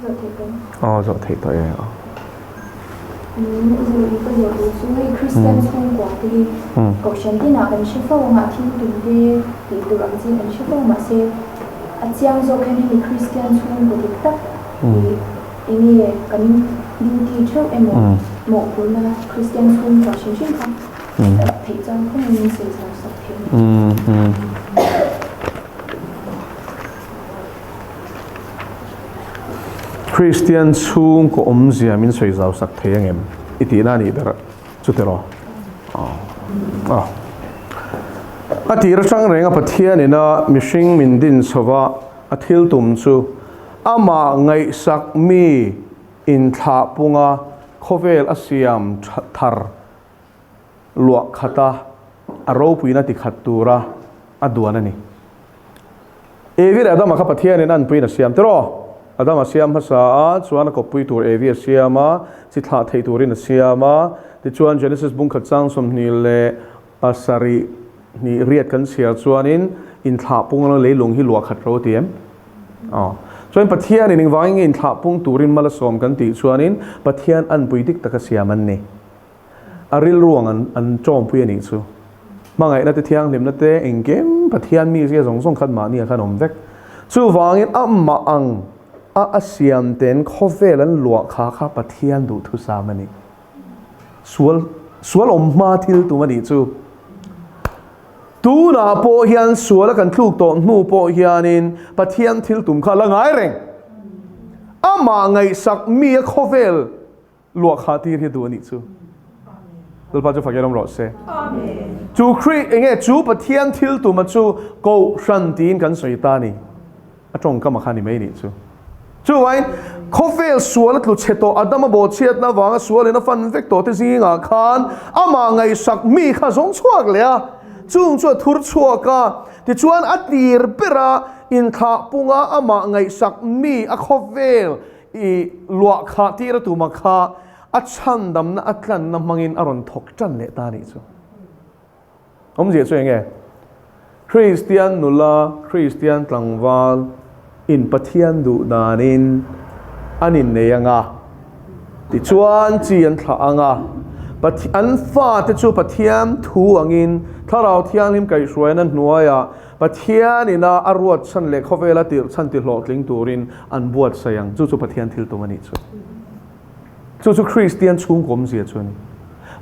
Zawh theih tawh. Aw zawh theih tawh e aw. Zawh ka zawh duh chu hei Kristian chhungkua te hi Kohhran tinah kan hre fo ang a, thil tum te tih tur ang chi kan hre fo mahse a chiang zawk hian hemi Kristian chhungkaw dik tak hi enge kan duty theuh emaw mawhphurhna Kristian chhungkua hrim hrim kha theih chuan khawngin min sawi chho sak thei a ni. Kristian chhungkaw awmzia min sawi zau sak thei angem i tihna a nih ber chu tiraw? Aw. A tir atang renga Pathian ina mihring min din chhova a thil tum chu amah ngaihsak mi inthlah punga khawvel a siam thar luah khata a ropuina ti khat tura a duan a ni. Evi leh Adama kha Pathianin a anpuiin a siam tiraw? Adama siam hmasa a, chuan a kawppui tur Evi a siam a, chi thlah theih turin a siam a. Tichuan Genesis bungkhat chang 27 hnih riat kan chhiar chuanin inthlah pung anga leilung hi luah khat ro a ti em? Aw. Chuan Pathianin engvangin nge inthlah pung turin mal a sawm kan tih chuanin Pathian anpui dik taka siam an ni. A rilru ang an an tawmpui a nih chu. Hmangaihna te thianghlimna te engkim Pathian mizia zawng zawng khan mahni ah khan awm vek. Chuvangin amah ang a a siam ten khawvel an luah kha kha Pathian duhthusam a ni. Sual sual awm hma thil tum a nih chu. Tunah pawh hian sual a kan thluk tawh hnu pawh hianin Pathian thil tum kha a la ngai reng. Amah ngaihsak mi a khawvel Luah kha tir hi duh a nih chu. Lalpa chu fakin awm rawh se. Chu Khrih enge chu Pathian thil tuma chu Kohhran tiin kan sawi ta a ni. A tawngkam a kha ni mai nih chu. Chuvain khawvel sual a tlu chhe tawh Adama bawhchhiatna avanga sualin a fan vek tawh te zingah khan amah ngaihsak mi kha zawng chhuak leh a. Chung chu a thur chhuak a. Tichuan a tir bera inthlah punga amah ngaihsak mi a khawvel I luah khah tir a tuma kha a chhandamna a tlanna hmangin a rawn thawk tan leh ta nih chu. Awmzia chu enge? Kristian nula, Kristian tlangval in Pathian duh danin an innei anga, tichuan chi an thlah anga, an fate chu Pathian thu angin Thlarau Thianghlim kaihhruaina hnuaiah Pathian ina a ruat chhan leh khawvela tirh chhan ti hlawhtling turin an buatsaih ang. Chu chu Pathian thil tum a nih chu. Chu chu Kristian chhungkawmzia chu a ni.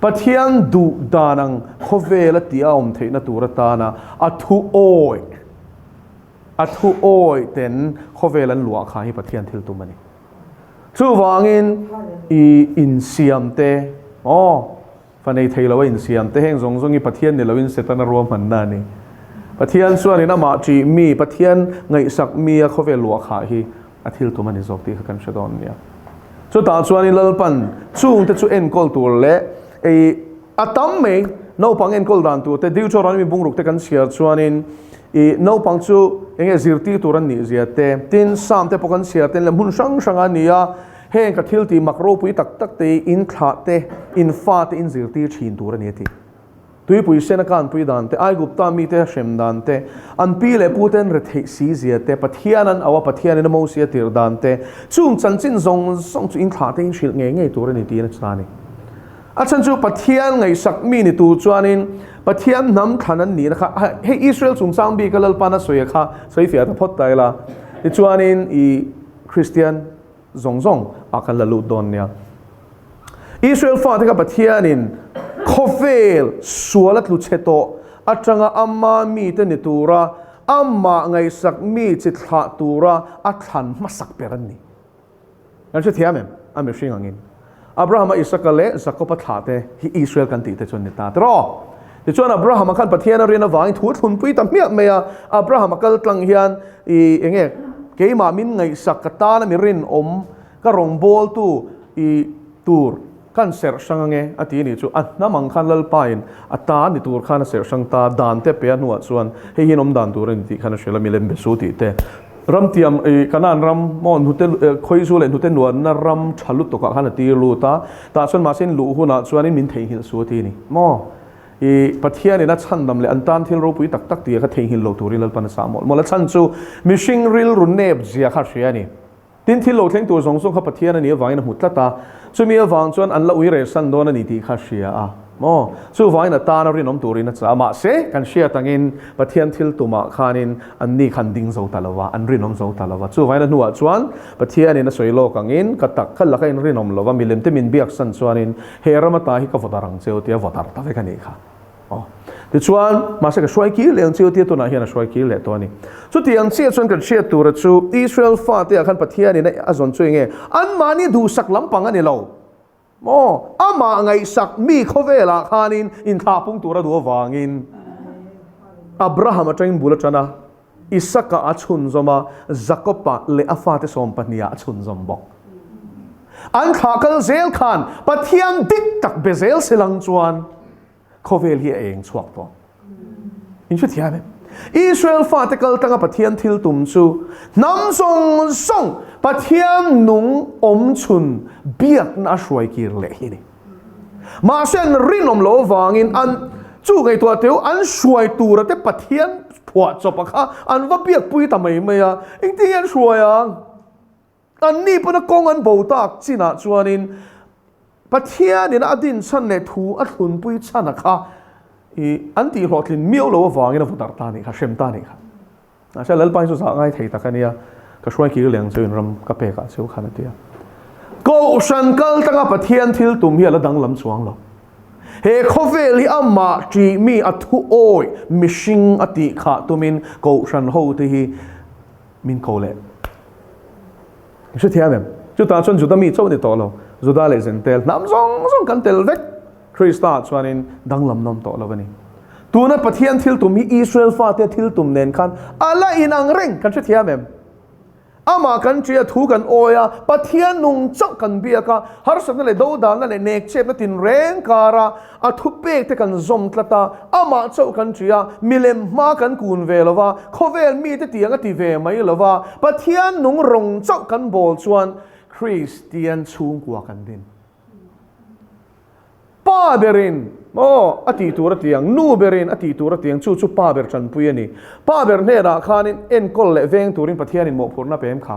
Pathian duh dan ang khawvela tih a awm theihna tur atana a thu awi, a thu awi ten khawvel an luah kha hi Pathian thil tum a ni. Chuvangin i insiam te, aw, Fa nei thei lo a insiam te heng zawng zawng hi Pathian ni loin Setana ruahmanna a ni. Pathian chuanin amah ṭih mi, Pathian ngaihsak mi a khawvel luah khah hi a thil tum a ni zawk tih kha kan hre dawn nia. Chutah chuanin Lalpan chungte chu enkawl tur leh ei a tam mai naupang enkawl dan tur te Deuteronomy bungruk te kan chhiar chuanin i naupang chu enge zirtir tur an nih zia te, tin Psalm te pawh kan chhiar ten leh hmun hrang hrang a ni a, Heng ka thil tih mak ropui tak tak te hi in thlah te, in fa te in zirtir thin tur a ni a ti. Tuipui sena kanpui dan te, Aigupta mite hrem dan te, an pi leh pu ten retheih si zia te, Pathian an auh a, Pathian in a Mosia tir dan te, chung chanchin zawng zawng chu in thlah te in hrilh ngei ngei tur a ni tiin a chhan a ni. A chhan chu Pathian ngaihsak mi ni tur chuanin Pathian hnam thlan an nihna kha, hei Israel chungchang bika Lalpan a sawi a kha sawi fiah ta phawt ta ila, tichuanin i Kristian, Zawng zawng ah kan la lut dawn nia. Israel fate kha Pathianin khawvel sual a tlu chhe tawh atanga ama mite ni tura amah ngaihsak mi chi thlah tura a thlan hmasak ber an ni. Kan hrethiam em? A mihring angin. Abrahama, Isaka leh Jakoba thlah te hi Israel kan tih te chuan ni ta tiraw? Tichuan Abrahama khan Pathian a rin avangin thu thlunpui ta hmiah mai a, Abrahama kal tlang hian i enge keimah min ngaihsak ka tana mi rinawm ka rawngbawltu i tur kan serh hrang ange a ti a nih chu a hnam ang khan Lalpa in a ta ni tur khan a serh hrang ta dan te pe a hnuah chuan hei hi an awm dan tur a ni tih khan a hrilh a milem be su tih te Ram tiam i Kanaan ram maw hnute khawizu leh hnute nuanna ram tha lutuk ah khan a tir lut a, tah chuan mahse in luh hunah chuanin min theihnghilh su a ti a ni maw? I Pathianin a chhandam leh an tan thil ropui tak tak tih kha theihnghilh lo turin Lalpan a sah mawlh mawlh a, chhan chu mihring rilru nep zia kha a hria a ni. Tin, thil lo thleng tur zawng zawng kha Pathian a nih avangin a hmu tlat a, chumi avang chuan an la ui reh san dawn a ni tih kha a hria a. Maw? Chuvangin a tana rinawm turin a chah a, mahse, kan hriat angin Pathian thil tumah khanin anni kha an ding zo ta lo va, an rinawm zo ta lo va. Chuvangin a hnuah chuan Pathianin a sawi lawk angin, Ka tak kha laka in rinawm lo va, milemte min biak san chuanin he ram ata hi ka vawt ar ang cheu tia vawt ar ta vek a nih kha. Aw. Tichuan, mahse ka hruai kir leh ang cheu tia tunah hian a hruai kir leh tawh a ni. Chutiang chiah chuan kan hriat tura chu Israel fate ah khan Pathianin a zawn chu enge? Anmahni duhsak lampang a ni lo. Maw? Amah ngaihsak mi khawvelah khanin inthlah pung tur a duh avangin Abraham atangin bul a tan a, Isaka a chhunzawm a, Jakoba leh a fate sawmpahniha a chhunzawm bawk. An thlah kal zel khan Pathian dik tak be zel se lang chuan khawvel hi a eng chhuak tawh. In hrethiam em? Israel fate kal tanga Pathian thil tum chu hnam zawng zawng Pathian nung awm chhun biakna a hruai kir leh hi a ni. Mahse an rinawm loh avangin an chu ngaihtuah teu an hruai tura te Pathian phuah chawpa kha an va biakpui ta mai mai a, engtin nge an hruai ang? Anni pawn a kawng an bo tak chinah chuanin Pathianin a din chhan leh thu a thlunpui chhan a kha i an tih hlawhtlin miau lo avangin a va darh ta a nih kha, hrem ta a nih kha. Mahse Lalpa hi chu zah ngai thei tak a nia, ka hruai kir leh ang chu in ram ka pek ah cheu khan a ti a. Kohhran kal tanga Pathian thil tum hi a la danglam chuang lo. He khawvel hi amah ṭih mi a thu awih mihring a tih khah tumin Kohhran hote hi min ko leh. I hrethiam em? Chutah chuan Juda mi chauh ni tawh lo, Juda leh Zentel hnam zawng zawng kan tel vek. Krista chuanin danglam nawm tawh lo a ni. Tuna Pathian thil tum hi Israel fate thil tum nen khan a la inang reng, kan hrethiam em? Amah kan ṭia thu kan awi a, Pathian nung chauh kan biak a, harsatna leh dodalna leh nekchepna tinreng kara a thupek te kan zawm tlat a, amah chauh kan ṭia, milem hma kan kun ve lo va, khawvel mite tiang a ti ve mai lo va, Pathian nung rawng chauh kan bawl chuan Kristian chhungkua kan din. Pa berin, aw, a tih tur a ti ang, nu berin a tih tur a ti ang, chu chu pa ber tanpui a ni. Pa ber hnenah khanin enkawl leh veng turin Pathianin mawhphurhna pe em kha?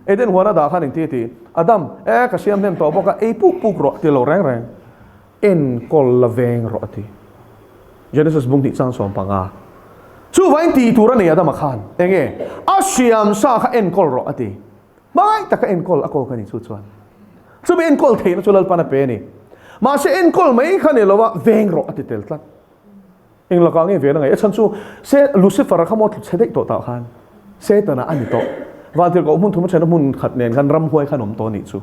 Eden huana dah khan engti a ti? Adam, e, ka siam hnem tawh bawk a, ei puk puk rawh, ti lo reng reng. Enkawl la veng rawh a ti. Genesis bung hnih chang 15. Chuvain tih tur a nei Adama khan, enge? A siam sa kha enkawl rawh a ti. Hmangaih taka enkawl a kaw ka ni chu chuan chumi enkawl theihna chu Lalpan a pe a ni. Mahse enkawl mai kha ni lova veng rawh a ti tel tlat. Eng lakah nge ven a ngaih? A chhan chu se Lucifer-a kha maw tlu chhe daih tawh tah khan Setana a ni tawh. Vantirhkoh hmun thum a thena hmun khat nen khan ramhuai khan awm tawh a nih chu.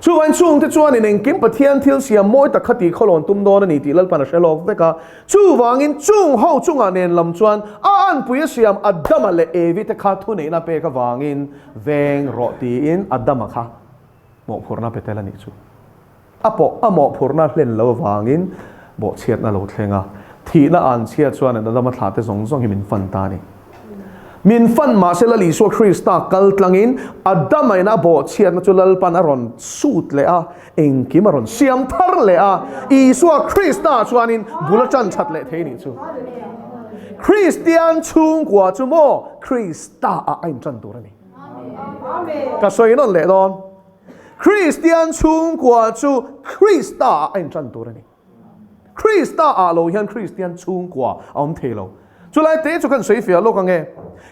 Chuvain chungte chuanin engkim Pathian thil siam mawi tak kha tih khawlawn tum dawn a ni tih Lalpan a hre lawk vek a. Chuvangin chung ho chungah nen lam chuan a anpui a siam Adama leh Evi te kha thuneihna pek avangin veng rawh tiin Adama kha mawhphurhna pe tel a nih chu. A pawh a mawhphurhna hlen lo avangin bawhchhiatna lo thleng a, thihna an chhia chuan an Adama thlah te zawng zawng hi min fan ta a ni. Min fan mahse Lal Isua Krista kal tlangin Adama in a bawhchhiatna chu Lalpan a rawn sut leh a, engkim a rawn siam thar leh a, Isua Krista chuanin bul a tan that leh thei nih chu. Kristian chhungkua chu maw Krista ah a intan tur a ni. Ka sawi nawn leh dawn. Kristian chhungkua chu Krista ah a intan tur a ni. Krista ah lo hian Kristian chhungkua a awm thei lo. Chulai te chu kan sawi fiah lawk ang e.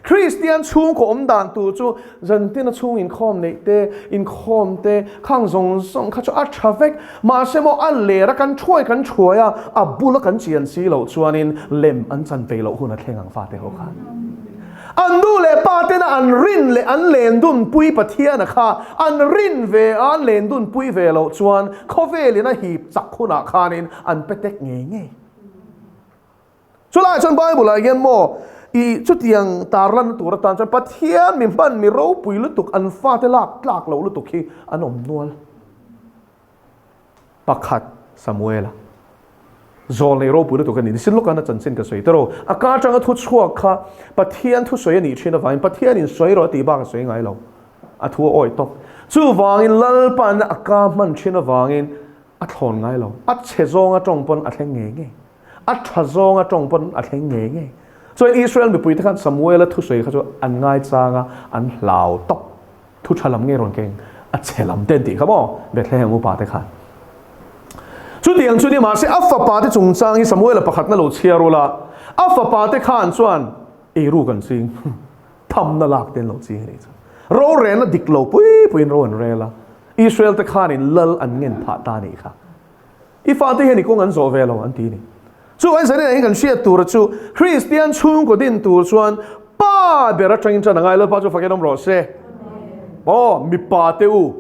Kristian chhungkaw awm dan tur chu zantina chhung inkhawm neih te, inkhawm te, khang zawng zawng kha chu a tha vek. Mahse maw a ler a kan thuai kan thuai a, a bula kan chian si loh chuanin lem an chan peih loh hun a thleng ang fate ho khan. An nu leh pa tena an rin leh an len dun pui Pathiana kha an rin ve a, an len dun pui ve loh chuan khawvelin a hip chak hunah khanin an pe tek ngei ngei. Chulaiah chuan Bible-ah hian maw i chutiang tarlanna tur atan chuan Pathian mi hman mi ropui lutuk an fate lak tlak loh lutuk hi an awm nual. Pakhat Samuela zawl nei ropui lutuk a ni. Nisin lawkah na chanchin ka sawi tawh. A ka atanga thu chhuak kha Pathian thusawi a nih thin avangin Pathianin sawi rawh a tih bak a sawi ngai lo. A thu a awih tawp. Chuvangin Lalpa'n a ka hman thin avangin a thlawn ngai lo. A chhe zawnga tawng pawn a thleng ngei ngei. A tha zawnga tawng pawn a thleng ngei ngei. Chuan Israel mipuite khan Samuela thusawi kha chu an ngaichang a, an hlau tawp. Thu tha lam nge rawn keng? A chhe lam te an tih kha maw? Bethlehem upa te khan. Chutiang chu ni mahse a fapa te chungchang hi Samuela pakhatna lo chhiar ula, a fapa te khan chuan eiru kan ching, thamna lak te an lo ching a nih chu. Rorelna dik lo pui puiin ro an rel a, Israel te khanin lal an ngen phah ta a nih kha. I fate hian i kawng an zawh ve lo an ti a ni. Chu an zanin ah hian kan hriat tura chu Kristian chhungkaw din tur chuan pa ber atangin tan a ngai Lalpa chu fakin awm rawh se. Aw mipa te u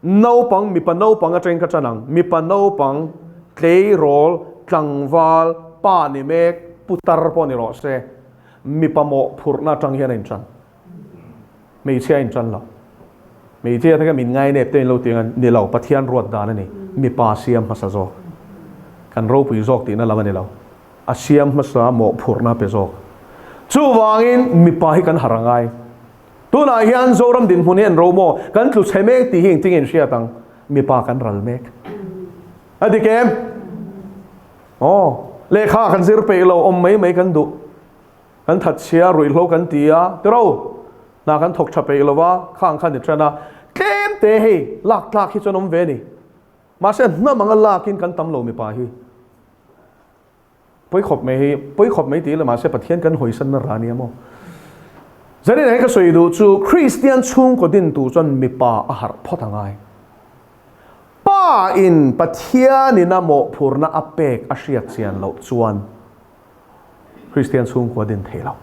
naupang mipa naupang atangin ka tan ang mipa naupang tleirawl tlangval pa ni mek putar pawh ni rawh se mipa mawhphurhna atang hian a intan. Hmeichhia a intan lo. Hmeichhia te kha min ngainep te in lo ti ang a, ni lo, Pathian ruat dan a ni. Mipa siam hmasa zawk. Kan ropui zawk tihna lam a ni lo. A siam hmasa mawhphurhna pe zawk. Chuvangin mipa hi kan harh a ngai. Tunah hian Zoram dinhmun hi an ro maw? Kan tlu chhe mek tih hi engtin nge in hriat ang? Mipa kan ral mek. A dik em? Aw, lehkha kan zir peih lo, awm mai mai kan duh. Kan that chhia ruihhlo kan ti a, tiro, hna kan thawk tha peih lo va, khang kha ni tan a, tlem te hei lak tlak hi chuan awm ve a ni. Mahse hnam anga lakin kan tam lo mipa hi. Pawi khawp mai hei, pawi khawp mai ti ila mahse Pathian kan hawisanna ra nia maw. Zanin ah hian ka sawi duh chu Kristian chhungkaw din tur chuan mipa a harh phawt a ngai. Pa in Pathian in a mawhphurna a pek a hriat chian loh chuan Kristian chhungkua din thei lo.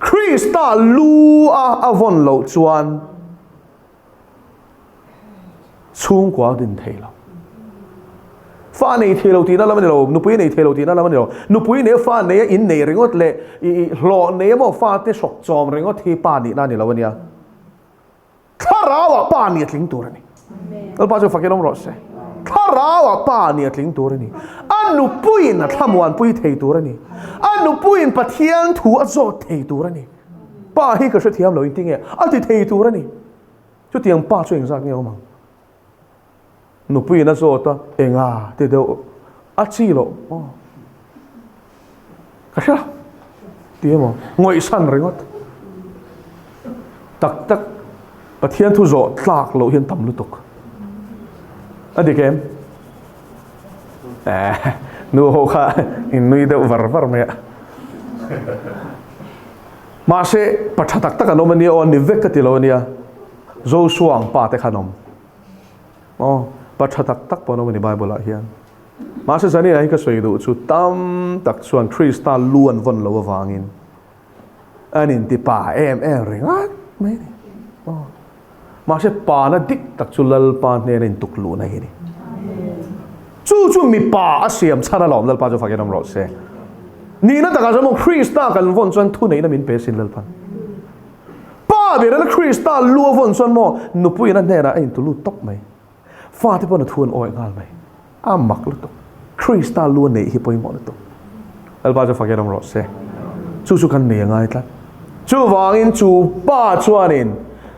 Krista lu a a vawn loh chuan chhungkua din thei lo. Fa nei thei lo tihna lam a ni lo, nupui nei thei lo tihna lam a ni lo. Nupui nei fa nei a in nei ringawt leh i hlawh nei emaw fate hrawk chawm ringawt hi pa nihna a ni lo a nia. Thlarauah pa ni a tling tur a ni. Lalpa chu fakin awm rawh se. Thlarauah pa ni a tling tur a ni. A nupuiin a thlamuanpui thei tur a ni. A nupuiin Pathian thu a zawt thei tur a ni. Pa hi ka hrethiam lo inti nge a ti thei tur a ni. Chutiang pa chu engzat nge awm ang? Nupuiin a zawt a, enga ti deuh a chi loh aw. Ka hria ti emaw ngawihsan ringawt. Tak tak Pathian thu zawh tlak loh hian tam lutuk. A dik em? Eh, nu ho kha in nui deuh var var mai a. Mahse, pa tha tak tak an awm a nia aw, ni vek ka ti lo a nia. Joshua ang pa te kha an awm. Aw, pa tha tak tak pawh an awm a ni Bible ah hian. Mahse zanin ah hi ka sawi duh chu tam tak chuan Krista lu an vawn lo avangin an inti pa em em ringawt mai a ni. Aw, mahse pana dik tak chu Lalpa hnena intuk luhna hi a ni. Chu chu mipa a siam chhan alawm Lalpa chu fakin awm rawh se. Nihna takah chuan maw Krista kan vawn chuan thuneihna min pe sin Lalpan. Pa ber a Krista lu a vawn chuan maw nupuiin a hnenah a intu lut tawp mai. Fate pawn a thu an awih nghal mai. A mak lutuk. Krista lu a neih hi pawimawh lutuk. Lalpa chu fakin awm rawh se. Chu chu kan nei a ngai tlat. Chuvangin chu pa chuanin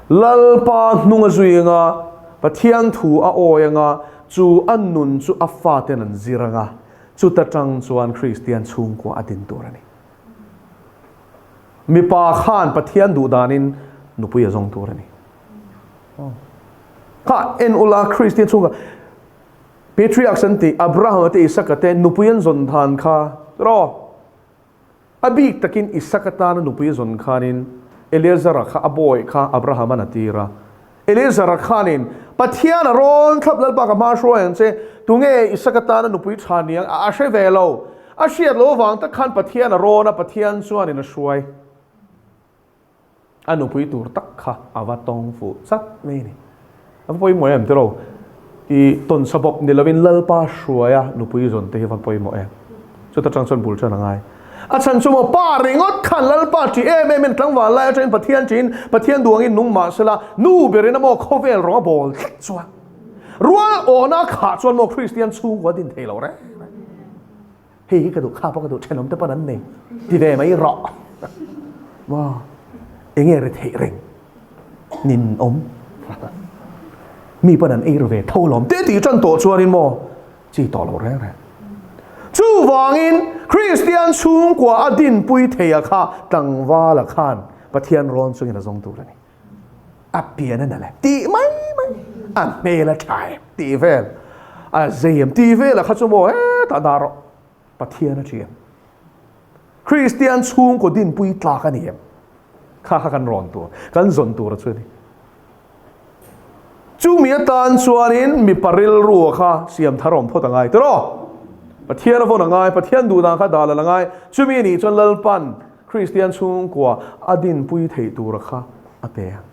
Lalpa hnung a zui anga, Pathian thu a awi anga, chu a nun chu a faten an zir anga, chuta tang chuan Kristian chhungkua a din tur a ni. Mipa khan Pathian duh danin nupui a zawng tur a ni. Kha en ula Kristian chhungkua Patriarchs an tih Abraham te Isaka te nupui an zawn than kha tiraw? A bik takin Isaka tana nupui a zawn khanin Eleazara kha a bawi kha Abraham-an a tir a. Eleazara khanin, Pathian a rawn thlap Lalpa ka hma hruai ang che, tunge Isaka tana nupui tha ni ang? A hre ve lo. A hriat lo avang tak khan Pathian a rawn a, Pathian chuanin a hruai. A nupui tur tak kha a va tawng fuh chat mai a ni. A va pawimawh em tiraw? I tawnsa bawk ni lovin Lalpa hruaia nupui zawn te hi a va pawimawh em? Chuta tang chuan bul tan a ngai. A chhan chu maw pa ringawt khan Lalpa ṭih em em in tlangval lai atangin Pathian ṭihin Pathian duangin nung mah sela nu berin a maw khawvel rawng a bawl tlat chuan rual awhna a khah chuan maw Kristian chhungkua din thei lo reng reng. Hei hi ka duh, kha pawh ka duh, thenawm te pawn an nei ti ve mai rawh. Maw enge ri theih reng nin awm mi pawn an ei ru ve tho lawm te tih tan tawh chuanin maw chi tawh lo reng reng. Chuvangin Kristian chhungkua a dinpui thei a kha tlangvala khan. Pathian rawn chungin a zawng tur a ni. A pian a nalh em tih mai mai, a hmel a tha em tih vel, a zei em tih vel a kha chu maw hetah dah rawh. Pathian a ṭhian. Kristian chhungkaw dinpui tlak a ni em? Kha kha kan rawn tur, kan zawn tur a chu a ni. Chumi atan chuanin mipa rilru kha siam thar awm phawt a ngai tiraw? Pathian a vawn a ngai, Pathian duhdan kha dal a la ngai. Chumi a nih chuan Lalpan Kristian chhungkua a dinpui theih tura kha a pe ang.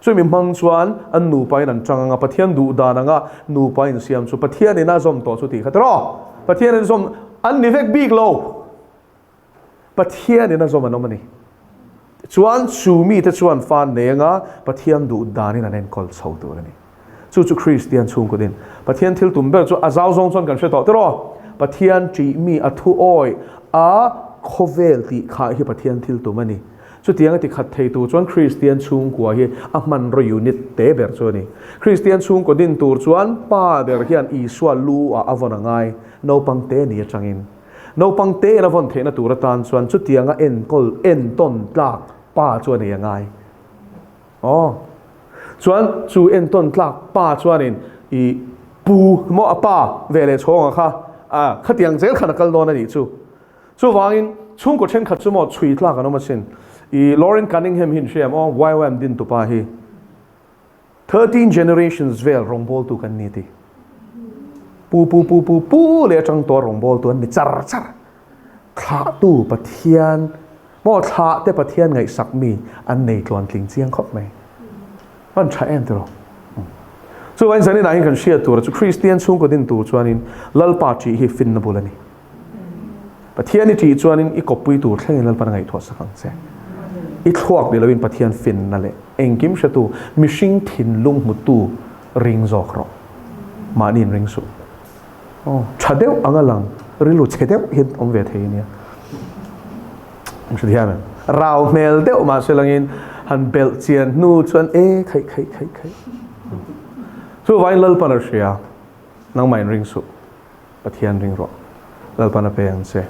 Chumi hmang chuan an nupain an chang anga Pathian duh dan anga nupa insiam chu Pathianin a zawm tawh chu tih kha tiraw? Pathianin zawm an ni vek bik lo. Pathianin a zawm an awm a ni. Chuan chu mite chuan fa an nei anga Pathian duh danin an enkawl chho tur a ni. Chu chu Kristian chhungkaw din. Pathian thil tum ber chu a zau zawng chuan kan hre tawh tiraw? Pathian ṭih mi a thu awi a khawvel tih khah hi Pathian thil tum a ni. Chutiang a ti khat thei tur chuan Kristian chhungkua hi a hmanraw unit te ber chu a ni. Kristian chhungkaw din tur chuan pa ber hian Isua lu ah a vawn a ngai, naupang te ni atangin. Naupang te in a vawn theihna tur atan chuan chutianga enkawl entawn tlak pa chu a nei a ngai. Aw. Chuan chu entawn tlak pa chuanin i pu maw a pa ve leh chhawnga kha a khatiang zel khan a kal dawn a nih chu. Chuvangin, chhungkaw thenkhat chu maw chhui tlak an awm asin. I Loren Cunningham hi in hria em aw, YWAM din tupa hi. 13 generations vel rawngbawltu kan ni ti. Pu pu pu pu pu leh atang tawh rawngbawltu an ni char char. Thlahtu Pathian maw thlah te Pathian ngaihsak mi an nei tluan tling chiang khawp mai. An tha em tiraw? Chuvangin zaninah hian kan hriat tur chu Kristian chhungkaw din tur chuanin Lalpa ṭih hi finna bul a ni. Pathian i ṭih chuanin i kawppui tur thlengin Lalpan a ngaihtuah sak ang che. I thluak ni loin Pathian finna leh engkim hretu mihring thinlung hmutu ring zawk rawh. Mahni in ring suh. Aw, ṭha deuh anga lang, rilru chhe deuh hian awm ve thei ania. An hre thiam em? Rau hmel deuh mahse langin han belh chian hnu chuan e khaih khaih khaih khaih. Chuvangin Lalpan a hria, nangmah in ring suh. Pathian ring rawh. Lalpan a pe ang che.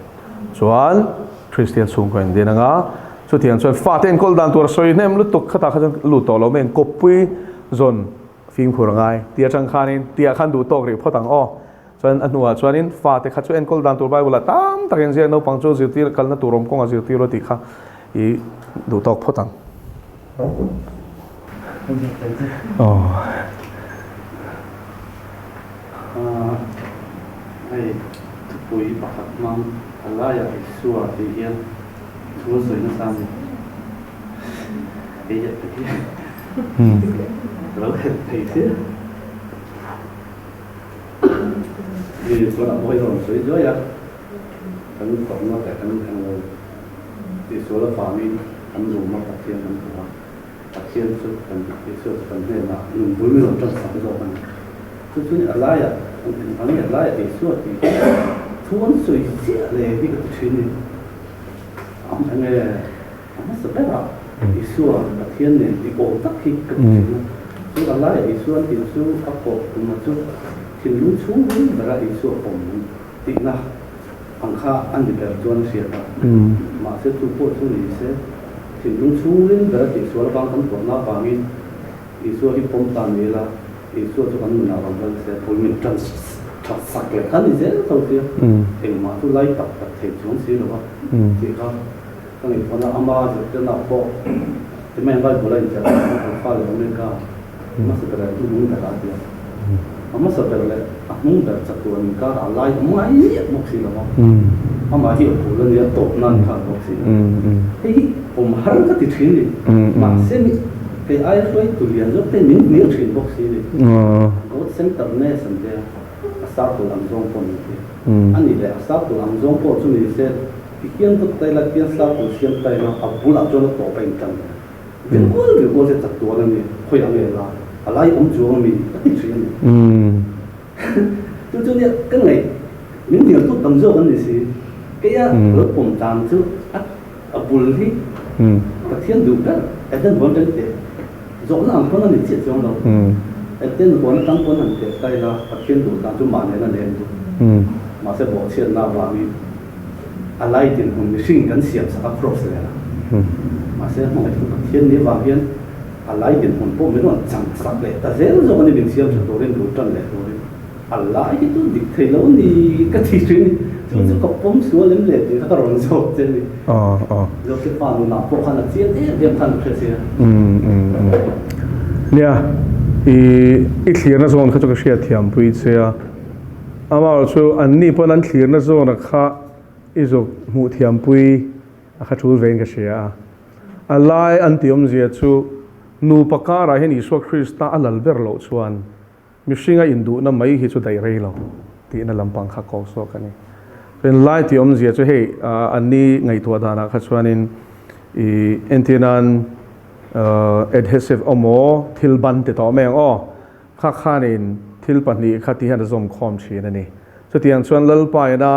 Chuan Kristian chhungkaw in din anga chutiang chuan fate enkawl dan tur a sawi hnem lutuk khatah kha chuan lut tawh lo mai ang kawppui zawn fimkhur a ngai tih atang khanin tihah khan duh tawk rih phawt ang aw. Chuan a hnuah chuanin fate kha chu enkawl dan tur Bible ah tam takin ziak naupang chu zirtir kalna tur awm kawnga zirtir a tih kha i duh tawk phawt ang. Aw. Hei thupui pakhat hmang a laiah Isua tih hian thu a sawi nasa a ni. Kei leh ka hi ka lo helh thei sia. Mi chuan a mawi rawn sawi zuai a, kan tawrhna leh kan englo tihsual avangin kan lung a Pathian kan hmu a. Pathian chu kan Isua chu kan hnenah nun bul min rawn tan sak zawk a ni. Chu chu a laiah an a laiah Isua tih hi thu an sawi chiah le hi ka ti thin ni. Enge a hmasa berah Isua Pathian nen tih awm tak hi ka ti thin a. Chu a laiah Isua an tih chu a kawh tumah chu thinlung chhung bera Isua pawm tihna ang kha a ni ber chuan a hriat a. Mahse chu pawh chu ni se, thinlung chhungin ber a tihsual avang kan tuahna avangin Isua hi pawm ta ni ila, Isua chu kan nunah rawn lal se, pul min tan that sak leh kha ni zel tho sia, engmah chu lai tak tak thei chuang si lo va tih kha ka ngaihtuahna ama zirtirna pawh ti mai ang Bible a inziah tak khan Alpha leh Omega hmasa ber leh hnung ber a ti a, a hmasa ber leh a hnung ber chatuan inkar ah lai awm ngai miah bawk si lo va, amah hi a bul a nia tawp nan kha a bawk si a, hei hi awm har ka ti thin ni, mahse mi kei aia hruaitu lian zawk te min hnial thin bawk si ni, God centeredness an tia, a circle ang zawng pawh ni se, a nih leh a circle ang zawng pawh chu ni se, tihian dawt ta ila tihian circle siam ta ila a bulah chuan a tawp a intan leh. Rinkual rinkual te chak tuan a ni, khawi ang e la, a lai awm chuang a mi ka ti thin a ni. Chu chu nia ka ngaih min hnial tut tam zawk an ni si. Keia lo pawm dan chu a a bul hi Pathian duh ber Eden huan reng teh zawhna ang pawn a ni chiah chuang lo. Eden huan atang pawn han teh ta ila Pathian duh dan chu mahni an a leng duh. Mahse bawhchhiatna avangin a lai dinhmun mihring kan siam sak a cross leh a. Mahse hmangaihtu Pathian nih avang hian a lai dinhmun pawh min rawn chang sak leh ta zel zawk a ni, min siam tha turin, bul tan leh turin. A lai hi chu dik thei lo ni ka ti thin ni, chu chu ka pawm sual em le tih kha ka rawn zawk che a ni. Josepha nunah pawh khan a chiang em em khan ka hria sia. Nia, i i thlirna zawn kha chu ka hriatthiampui che a, amaherawhchu anni pawn an thlirna zawna kha i zuk hmuhthiampui a kha tul vein ka hria a. A lai an tih awmzia chu nupa karah hian Isua Krista a lal ber loh chuan Mihringa induhna mai hi chu daih rei lo tihna lampang kha kawk zawk a ni. Chuan lai tih awmzia chu hei anni ngaihtuah danah kha chuanin i entir nan adhesive emaw thil ban ti tawh mai ang aw, kha khanin thil pahnih kha ti hian a zawm khawm thin a ni. Chutiang chuan Lalpa ina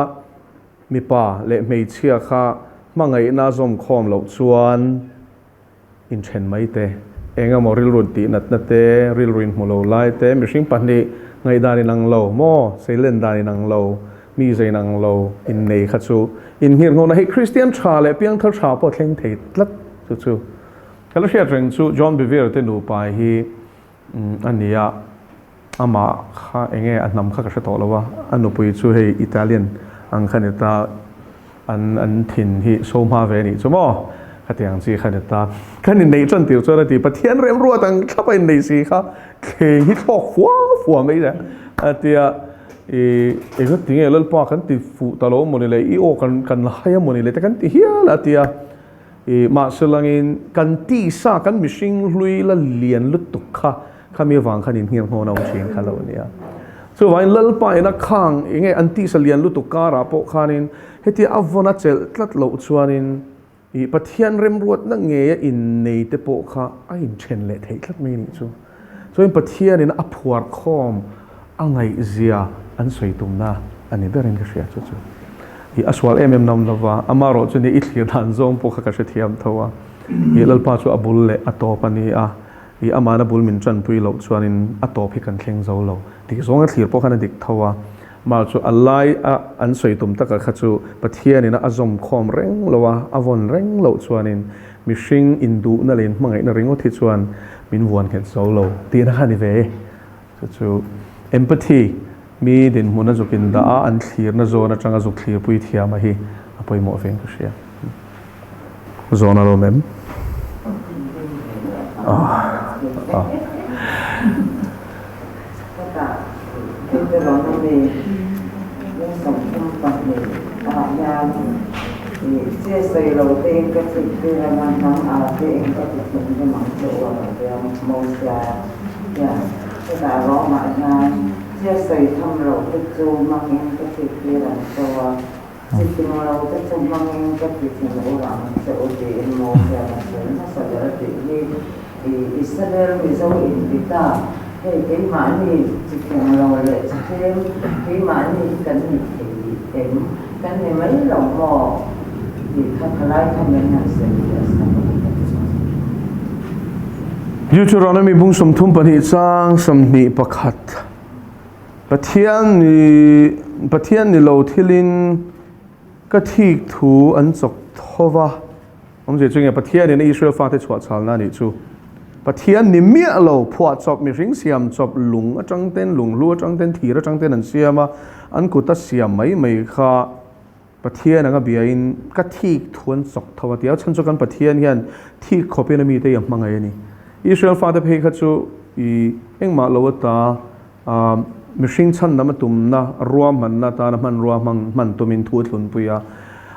mipa leh hmeichhia kha hmangaihna a zawm khawm loh chuan, Inthen mai te, eng emaw rilru tih natna te, rilru inhmu lo lai te, mihring pahnih ngaihdan inang lo maw, seilen dan inang lo, mi zei inang lo innei kha chu inngirhnawhna hi Kristian tha leh piangthar tha pawh thleng thei tlat chu chu ka la hriat reng chu John Bevere te nupa hi a ni a, amah kha enge a hnam kha ka hre tawh lo a, a nupui chu hei Italian ang kha ni ta, an an thin hi so hma ve a nih chu maw, khatiang chi kha ni ta. Kan inneih tan tir chuan a ti, Pathian remruat ang thlap a inneih si kha thleng hi thlawk fua fua mai le a ti a, i engati nge Lalpa kan ti fuh ta lo mawni le, i aw kan kan hai a mawni le te kan ti hial a ti a. I mahse langin kan tisa kan mihring hlui la lian lutuk kha khami avang khan inhnial hnawn a awm thin kha lo nia. Chuvangin Lalpa ina khang enge an tisa lian lutuk karah pawh khanin hetia a vawn a chelh tlat loh chuanin i Pathian remruatna ngeia innei te pawh kha a inthen leh theih tlat mai a nih chu. Chuan Pathianin a phuar khawm a ngaihzia an sawi tumna a ni berin ka hria chu chu. I a sual em em nawm lova, amaherawh chu ni i thlir dan zawng pawh kha ka hrethiam tho a. I Lalpa chu a bul leh a tawp a ni a, i amahna bul min tanpui loh chuanin a tawp hi kan thleng zo lo tih zawnga thlir pawh khan a dik tho a. Amaherawh chu a lai a an sawi tum taka kha chu Pathianin a zawm khawm reng lo a, a vawn reng loh chuanin mihring induhna leh inhmangaihna ringawt hi chuan min vuan nghet zo lo tihna kha a ni ve e. Chu chu empathy, mi dinhmun a zuk indah a, an thlirna zawn atanga zuk thlirpui thiama hi a pawimawh vein ka hria. Zawn a lawm em? Heta Deuteronomy 32 ah hian che sawi lo tein ka chhit tir anga hnam ah tein ka ti thinrim ang che u a rawn ti a Mosia hian hetah Rome ah hian che sawi tham lo te chu hmangin ka chhit tir ang che u a chi ting lo te chu hmangin ka ti thin ur ang che u tiin Mosia a sawi hmasa ber a tih hi. Israel Mizo inti ta, hei keimahni chi theng lo leh chi tlem keimahni hi kan ni thei em? Kan ni mai lo maw? tih kha khalai kha min han sawi leh a sak a ni ka ti chuang. Deuteronomy bung 32 chang 21 Pathian ni Pathian ni lo thilin ka thik thu an chawk tho va. Awmzia chu nge Pathianin a Israel fate chhuah chhalna a nih chu. Pathian ni miah lo, phuah chawp, mihring siam chawp, lung atang ten, lunghlu atang ten, thir atang ten an siam a, an kut a siam mai mai kha Pathian anga biain ka thik thu an chawk tho a ti a, chhan chu kan Pathian hian thik khawpin a mite hi a hmangaih a ni. Israel fate phei kha chu i engmah lo ata Mihring chhandam a tumna ruahmanna atana hmanrua hmang hman tumin thu a thlunpui a.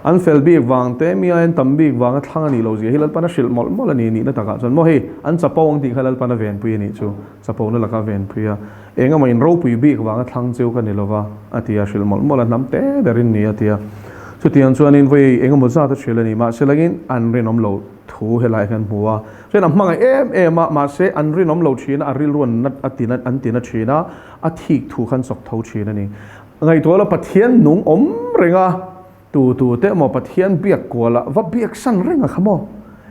An fel bik vang te, mi aiin tam bik vanga thlang a nih loh zia hi Lalpan a hrilh mawlh mawlh a ni nihna takah chuan maw hei an chapo ang tih kha Lalpan a venpui a nih chu chapona laka a venpui a. Eng emaw in ropui bik vanga thlang cheu ka ni lova a ti a, hrilh mawlh mawlh a, hnam te berin ni a ti a. Chutiang chuanin vawi eng emaw zat a hrilh a ni. Mahse langin an rinawm lo thu helai hian hmu a. Chuan a hmangaih em em a, mahse an rinawm lo thin a, a rilru an nat a tin an tin a thin a, a thik thu khan chawk tho thin a ni. Ngaihtuah la Pathian nung awm reng a, tu tu te emaw Pathian biak kual a, va biak san reng a kha maw?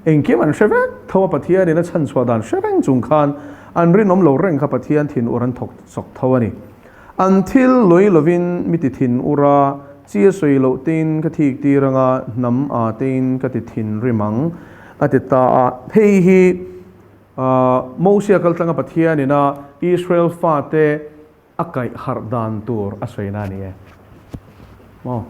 Engkim an hre vek tho a, Pathian in a chhan chhuah dan hre reng chung khan an rinawm lo reng kha Pathian thin ur an thawk chawk tho a ni. An thil lawih lovin mi ti thin ur a, chi a sawi loh tein ka thik tir anga, hnam a tein ka ti thin rim ang. a ti ta a. Hei hi Mosia kaltlanga Pathianin a Israel fate a kaih harh dan tur a sawi na a ni e. Maw?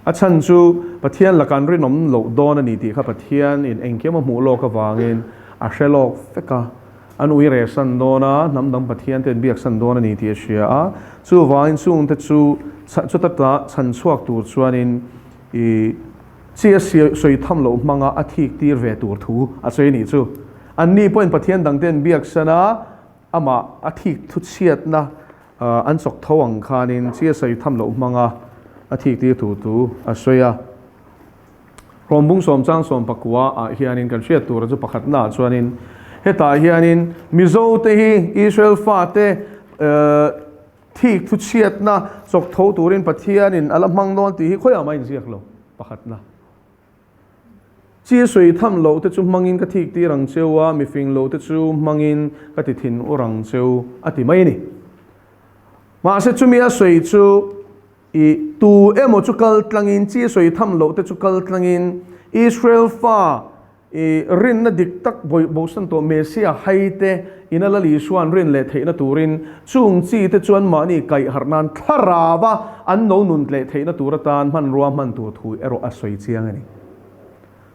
A chhan chu Pathian laka an rinawm loh dawn a ni tih kha Pathianin engkim a hmuh lawk avangin a hre lawk vek a. An ui reh san dawn a, hnam dang Pathian te an biak san dawn a ni tih a hria a. Chuvangin chungte chu chuta tla chhan chhuak tur chuanin i chi a sawi tham loh hmanga a thik tir ve tur thu a sawi a nih chu. Anni pawhin Pathian dangte an biak san a, amah a thik thu chhiatna an chawk tho ang khanin chi a sawi tham loh hmanga a thik tir tur thu a sawi a. Rawmbung sawmchang sawmpakua ah hianin kan hriat tura chu pakhatna ah chuanin hetah hianin Mizo te hi Israel fate thik thu chhiatna chawk tho turin Pathianin a la hmang dawn tih hi khawiah mah a inziak lo pakhatna. Chi sawi tham loh te chu hmangin ka thik tir ang cheu a, mifing lo te chu hmangin ka ti thin ur ang cheu a ti mai a ni. Mahse chumi a sawi chu I tu emaw chu kal tlangin, chi sawi tham loh te chu kal tlangin, Israel fa i rinna dik tak bosan tawh Messiah hai te ina Lal Isua'n rin leh theihna turin chung chi te chuan mahni kaih harh nan thlarava an no nun leh theihna tur atan hmanrua hman tur thu erawh a sawi chiang a ni.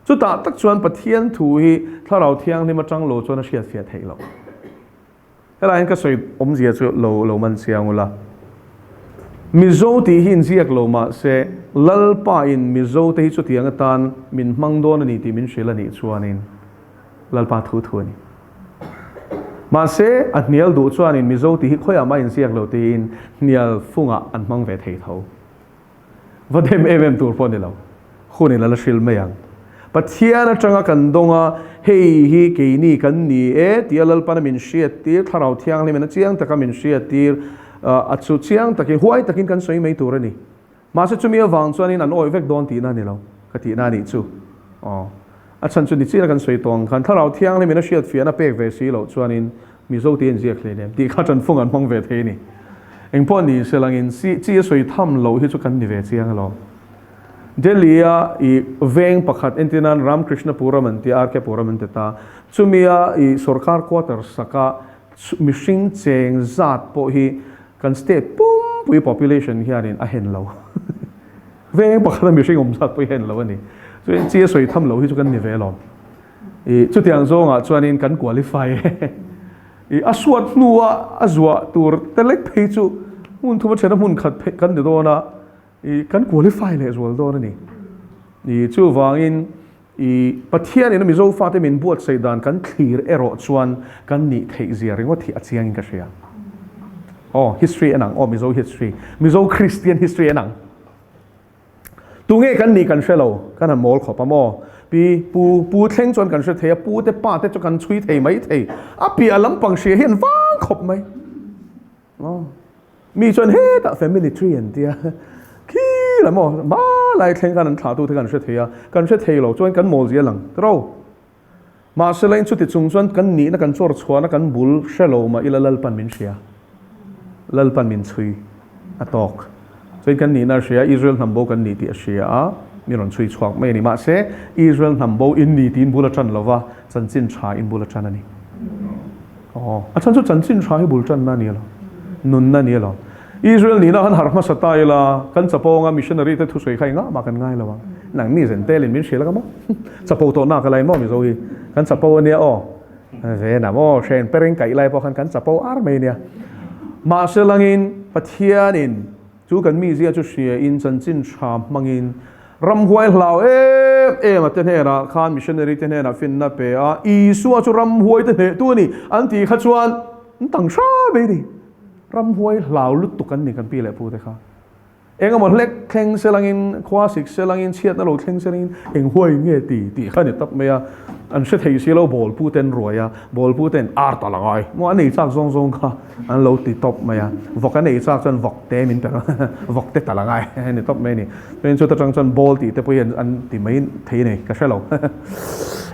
Chutah tak chuan Pathian thu hi Thlarau Thianghlim atang lo chuan a hriatfiah theih loh. Helai hian ka sawi awmzia chu lo lo man chiang ula. Mizo tih hi inziak lo mahse Lalpa in Mizo te hi chutiang atan min hmang dawn a ni tih min hrilh a nih chuanin Lalpa thu thu a ni. Mahse a hnial duh chuanin Mizo tih hi khawiah mah inziak lo tiin hnial fungah an hmang ve thei tho. Va dem em em tur pawh a ni lo. Hun in a la hril mai ang. Pathian atanga kan dawng a, hei hi keini kan ni e tia Lalpana min hriattir, Thlarau Thianghlimin a chiang taka min hriattir, a chu chiang takin, huai takin kan sawi mai tur a ni. Mahse chumi avang chuanin an awih vek dawn tihna a ni lo, ka tihna a nih chu. Aw. A chhan chu ni chiah kan sawi tawh ang khan Thlarau Thianghlimin a hriatfiahna pek ve si loh chuanin Mizo te inziak hle nem tih kha tanfung an hmang ve thei a ni. Engpawh ni se langin chi a sawi tham loh hi chu kan ni ve chiang alawm. Delhi-a i veng pakhat entir nan Ramkrishnapuram an ti a, RK Puram an ti ta. Chumia i sorkar quarter saka mihring cheng zat pawh hi kan state pumpui population hianin a hen lo. Veng pakhata mihring awm zat pawh hi hen lo a ni. Chuan chi a sawi tham loh hi chu kan ni ve alawm. I chutiang zawngah chuanin kan qualify e. I a suat hnua a zuah tur te lek phei chu hmun thuma thena hmun khat phei kan ni dawn a, i kan qualify leh zual dawn a ni. I chuvangin i Pathianin a Mizo fate min buatsaih dan kan thlir erawh chuan kan nih theih zia ringawt hi a chiangin ka hria. Aw, history en ang, aw Mizo history, Mizo Christian history en ang. Tunge kan nih kan hre lo, kan han mawl khawp a maw? Pi, pu, pu thleng chuan kan hre thei a, pu te pa te chu kan chhui thei mai thei. A piah lampang hria hi an vang khawp mai. Aw, mi chuan hetah family tree an tia, khi lam aw, hma lai thleng khan an thlah tu te kan hre thei a, kan hre thei lo chuan kan mawl zia lang tiro. Mahse la in chuti chung chuan kan nihna kan chawr chhuahna kan bul hre lo mah ila Lalpan min hria. Lalpan min chhui a tawk. Chuan kan nihna a hria, Israel hnam bo kan ni tih a hria a, mi rawn chhui chhuak mai a ni. Mahse Israel hnam bo in ni tiin bul a tan lo va, chanchin tha in bul a tan a ni. Aw, a chhan chu chanchin tha hi bul tanna a ni lo, nunna a ni lo. Israel nihna khan harh hmasa ta ila, kan chapo anga missionary te thusawi kha engah mah kan ngai lo ang. Nang ni zen telin min hrilh anga maw? Chapo tawh nak alai maw Mizo hi? Kan chapo ania aw. Ven a maw? Hren pereng kaih lai pawh khan kan chapo ar mai ania. Mahse langin Pathianin chu kan mizia chu hriain chanchin tha hmangin ramhuai hlau em em a te hnenah khan missionary te hnenah finna pe a, Isua chu ramhuai te hnehtu a ni an tih kha chuan an tang hra mai a ni. Ramhuai hlau lutuk an ni kan pi leh pu te kha. Eng emaw hlek thleng se langin, khua sik se langin, chhiatna lo thleng se langin eng huai nge ti tih kha a ni tawp mai a. An hre thei si lo ball pu ten ruai a, ball pu ten ar ta la ngai. Maw an ei chak zawng zawng kha an lo ti tawp mai a. Vawk an ei chak chuan vawk te min pe rawh, vawk te ta la ngai a ni tawp mai a ni. Chuan chuta tang chuan ball tih te pawh hi an ti mai thei a ni, ka hre lo.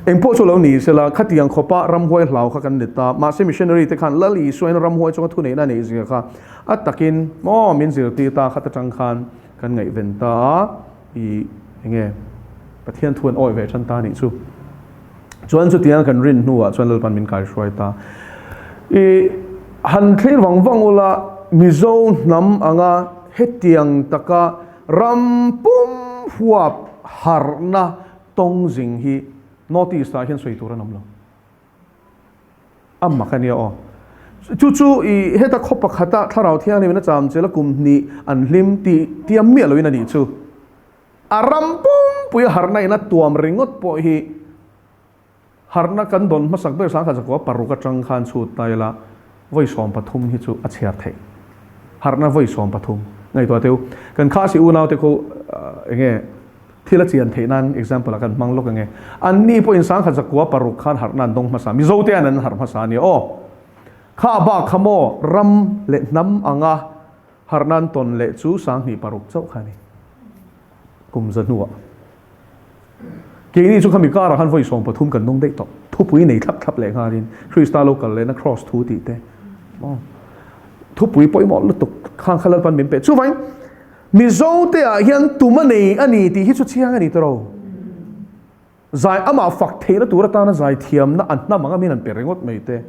Eng pawh chu lo ni sela, khatiang khawpa ramhuai hlau kha kan ni ta. Mahse missionary te khan Lal Isuain ramhuai chunga thuneihna a neih zia kha a takin maw min zirtir ta khat atang khan kan ngaihven ta a, i enge Pathian thu an awih ve tan ta a nih chu. Chuan chutiang kan rin hnuah chuan Lalpan min kaihruai ta. I han thlir vang vang ula Mizo hnam anga hetiang taka ram pum huap harhna tawng zing hi North East ah hian sawi tur an awm lo. A mak a nia aw. Chu chu i heta khaw pakhata Thlarau Thianghlimin a cham chel a kum hnih an hlim tih tiam miah loin a nih chu. A ram pumpui a harhna in a tuam ringawt pawh hi harhna kan dawn hmasak ber 1906 atang khan chhut ta ila vawi 13 hi chu a chhiar theih. Harhna vawi 13. Ngaihtuah teu, kan Khasi unaute khu enge thil a chian theih nan example ah kan hmang lawk ange. Anni pawhin 1906 khan harhna an dawng hmasa. Mizote an an harh hmasa a nia aw. Kha bak kha maw ram leh hnam anga Harhna an tawn leh chu 2006 chauh kha a ni. Kum za hnuah. Keini chu khami karah khan vawi 13 kan nung daih tawh. Thupui nei thlap thlap leh nghalin Krista lo kal lehna Kraws thu tih te. Maw? Thupui pawimawh lutuk khang kha Lalpan min pe. Chuvangin Mizo te ah hian tum a nei a ni tih hi chu chiang a ni tawh. Zai amah fak theihna tur atana zai thiamna a hnam anga min han pe ringawt mai te.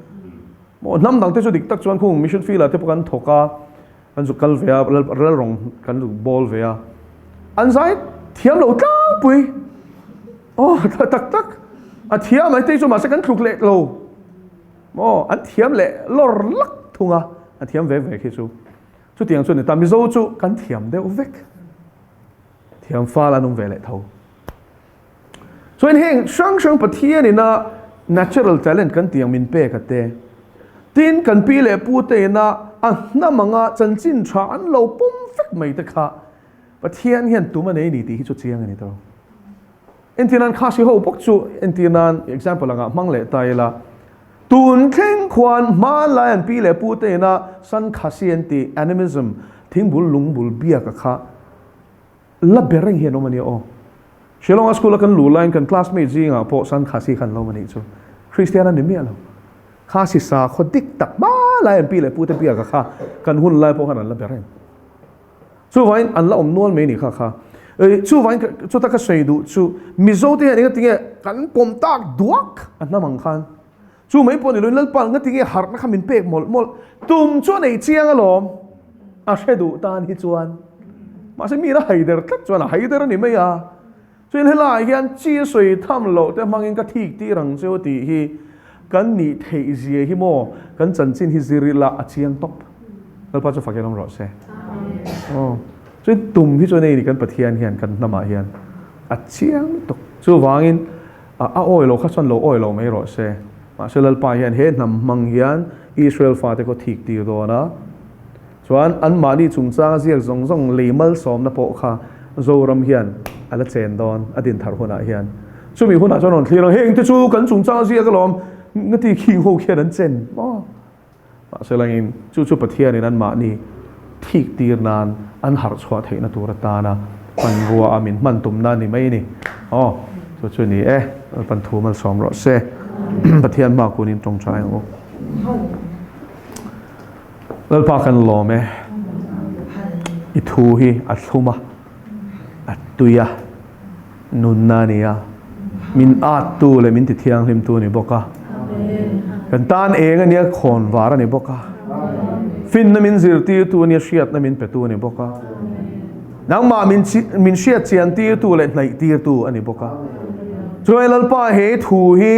Maw hnam dang te chu dik tak chuan khung mission field ah te pawh kan thawk a, kan zuk kal ve a, ral rawng kan zuk bawl ve a. An zai thiam lo tlangpui. Aw tak tak a thiam mai te chu mahse kan tluk leh lo. Maw an thiam leh lawr lak thung a, a thiam ve ve khi chu. Chutiang chu a ni ta, Mizo chu kan thiam deuh vek. Thiam fal an awm ve leh tho. Chuan heng hrang hrang Pathian ina natural talent kan tih ang min pek a te. Tin, kan pi leh pu te ina a hnam anga chanchin tha an lo pawm vek mai te kha Pathian hian tum a nei ni tih hi chu chiang a ni tawh. Entir nan Khasi ho bawk chu entir nan example anga hmang leh ta ila tun thleng khuan hmanlai an pi leh pu te ina San Khasi an tih animism thingbul lungbul biak a kha La ber reng hian awm a nia aw. Shillong-a school-a kan luh laiin kan classmate zingah pawh San Khasi khan lo awm a nih chu. Kristian a ni miah lo. Khasi sakhaw dik tak hma lai an pi leh pute biaka kha kan hun lai pawh khan an la ber reng. Chuvangin an la awm nual mai nih kha kha. Chuvangin chuta ka sawi duh chu Mizo te hian engatinge kan pawm tak duak a hnam ang khan. Chu mai pawh ni loin Lalpa ngatinge harhna kha min pek mawlh mawlh. Tum chu a nei chiang alawm. A hre duh tan hi chuan. Mahse mi a haider tlat chuan a haider a ni mai a. Chuan helaiah hian chi a sawi tham loh te hmangin ka thik tir ang cheu tih hi kan nih theih zia hi maw kan chanchin hi zir ila a chiang tawp. Lalpa chu fakin awm rawh se. Aw. Chuan tum hi chuan hei ni kan Pathian hian kan hnamah hian a chiang lutuk. Chuvangin A awi lo kha chuan lo awi lo mai rawh se. Mahse Lalpa hian he hnam hmang hian Israel fate khaw thik tir dawn a. Chuan anmahni chungchanga ziak zawng zawng lei malsawmna pawh kha Zoram hian a la chen dawn a din thar hunah hian. Chumi hunah chuan rawn thlir ang, heng te chu kan chungchanga ziak alawm, ngati khing ho khian an chen maw? Mahse langin chu chu Pathianin anmahni thik tir nan an harh chhuah theihna tur atana hmanrua a min hman tumna a ni mai a ni. Aw, chu chu ni e, Lalpan thu malsawm rawh se. Pathian hma kunin tawngtai ang u. Lalpa kan lawm e, i thu hi a thlum a, a tui a, Nunna a ni a, min attu leh min tithianghlimtu a ni bawk a. Kan tan eng a nia, khawn var a ni bawk a. Finna min zirtirtu a nia, hriatna min petu a ni bawk a. Nangmah min min hriat chian tirtu leh hnaih tirtu a ni bawk a. Chuai Lalpa he thu hi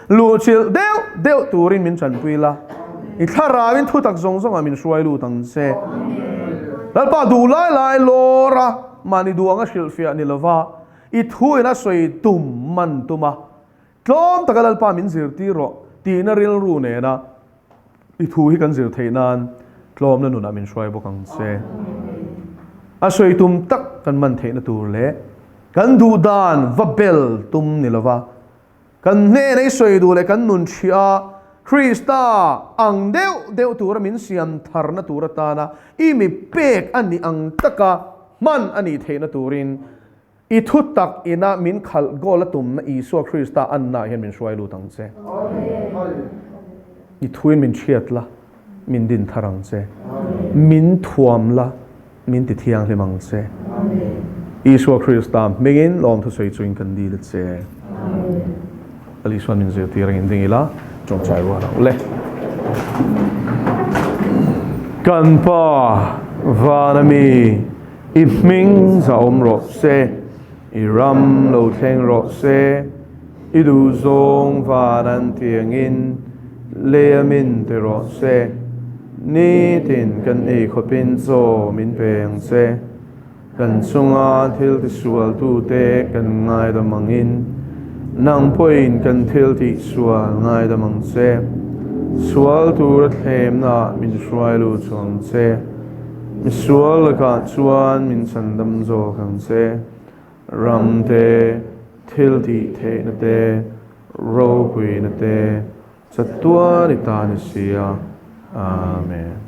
luhchilh deuh deuh turin min tanpui la. I thlarauin thutak zawng zawngah min hruai lut ang che. Lalpa duh lai lai lawr a. Mahni duh anga hrilhfiah ni lova i thu ina sawi tum man tum a, tlawm taka Lalpa min zirtir rawh tihna rilru nena i thu hi kan zir theih nan tlawmna nunah min hruai bawk ang che. A sawi tum tak kan man theihna tur leh kan duh dan va bel tum ni lova Kan hnena i sawi duh leh kan nun ṭhia Krista ang deuh deuh tura min siam tharna tur atana i mi pek a nih ang taka hman a nih theihna turin i thu tak ina min khalh goal a tumna Isua Krista anna hian min hruai lut ang che. I thuin min hriat la, min din thar ang che. Min thuam la, min ti thianghlim ang che. Isua Krista hmingin lawmthu sawi chuin kan dil che. Lal Isuan min zirtir angin ding ila tawngtai rual ang ule. Kan Pa vana mi i hming za awm rawh se, i ram lo thleng rawh se, i duh zawng van an tiangin lei a min ti rawh se, nitin kan ei khawpin chaw min pe ang che. Kan chunga thil tisualtute kan ngaidam angin, nang pawhin kan thil tihsual ngaidam ang che. Sual tura thlemnaah min hruai lut chuang che. Misual lakah chuan min chandam zawk ang che. Ram te, thil tihtheihna te, ropuina te, chatuan i ta ni si a. Amen.